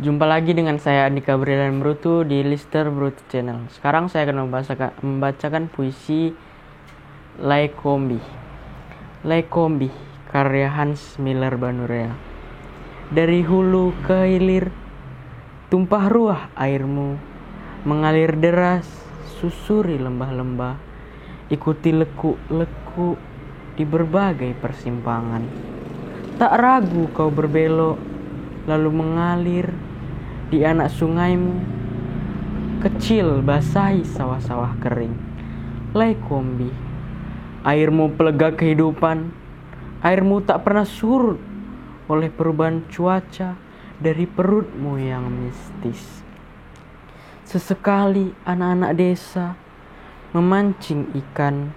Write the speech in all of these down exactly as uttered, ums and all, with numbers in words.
Jumpa lagi dengan saya, Andika Brilian Brutu, di Lister Brutu Channel. Sekarang saya akan membacakan, membacakan puisi Lae Kombi. Lae Kombi, karya Hans Miller Banurea. Dari hulu ke hilir, tumpah ruah airmu, mengalir deras, susuri lembah-lembah, ikuti lekuk-lekuk di berbagai persimpangan. Tak ragu kau berbelok, lalu mengalir di anak sungaimu kecil, basahi sawah-sawah kering. Lae Kombi, airmu pelega kehidupan, airmu tak pernah surut oleh perubahan cuaca dari perutmu yang mistis. Sesekali anak-anak desa memancing ikan,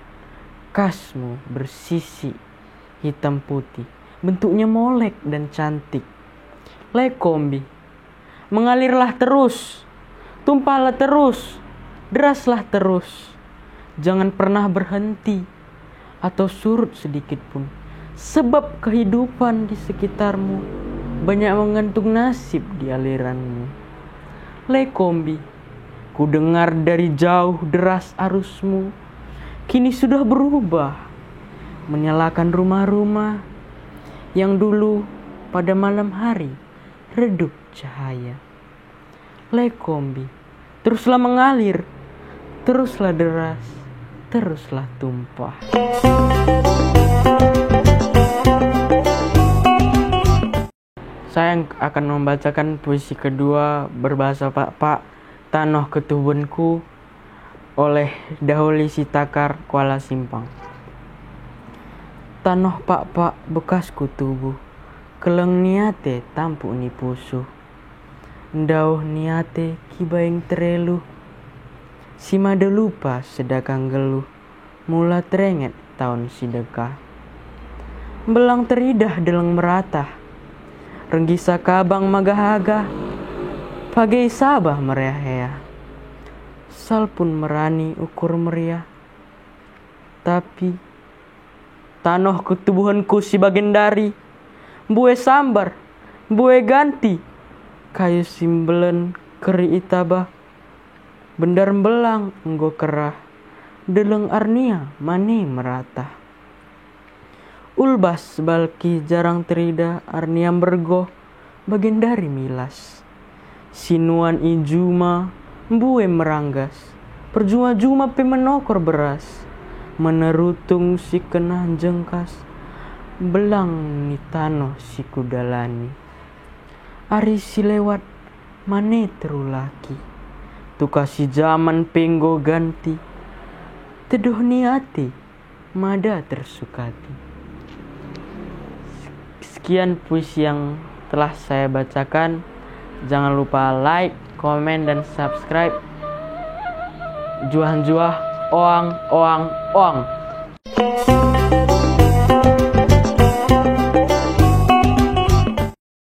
kasmu bersisik hitam putih, bentuknya molek dan cantik. Lae Kombi, mengalirlah terus, tumpahlah terus, deraslah terus. Jangan pernah berhenti atau surut sedikit pun, sebab kehidupan di sekitarmu banyak menggantung nasib di aliranmu. Lae Kombi, kudengar dari jauh deras arusmu, kini sudah berubah, menyalakan rumah-rumah yang dulu pada malam hari redup cahaya. Lae Kombi, teruslah mengalir, teruslah deras, teruslah tumpah. Saya akan membacakan puisi kedua berbahasa Pakpak, Tanoh Ketubuhenku, oleh Daholi Sitakar, Kuala Simpang. Tanoh Pakpak bekas kutubuh, kelleng ni ate tampuk ni pusuh. Ndauh ni ate kibaing tereluh, si mada lupa sedaka nggelluh, mula terenget taon si dekah. Mbelang teridah delleng meratah, renggisa kabang magah-agah, page i sabah mereah-eah. Sal pun merani ukur meriah, tapi tanoh ketubuhenku si bagendari, mbue sambar, mbue ganti, kayu si mbelen keri i tabah, bendar mbelang enggo kerah, delleng arnia mane meratah. Ulbas balkih jarang teridah arnia mbergoh, bagendari milas. Si nuan i juma mbue meranggas, perjuma-juma pe menokor beras, menerutung si kennah njengkas, mbelang ni tanoh si kudalani. Ari si lewat mane terulaki, tukah si jaman pe enggo ganti, teddoh ni ate mada tersukati. Sekian puisi yang telah saya bacakan. Jangan lupa like, komen, dan subscribe. Njuah-njuah, oang, oang, oang.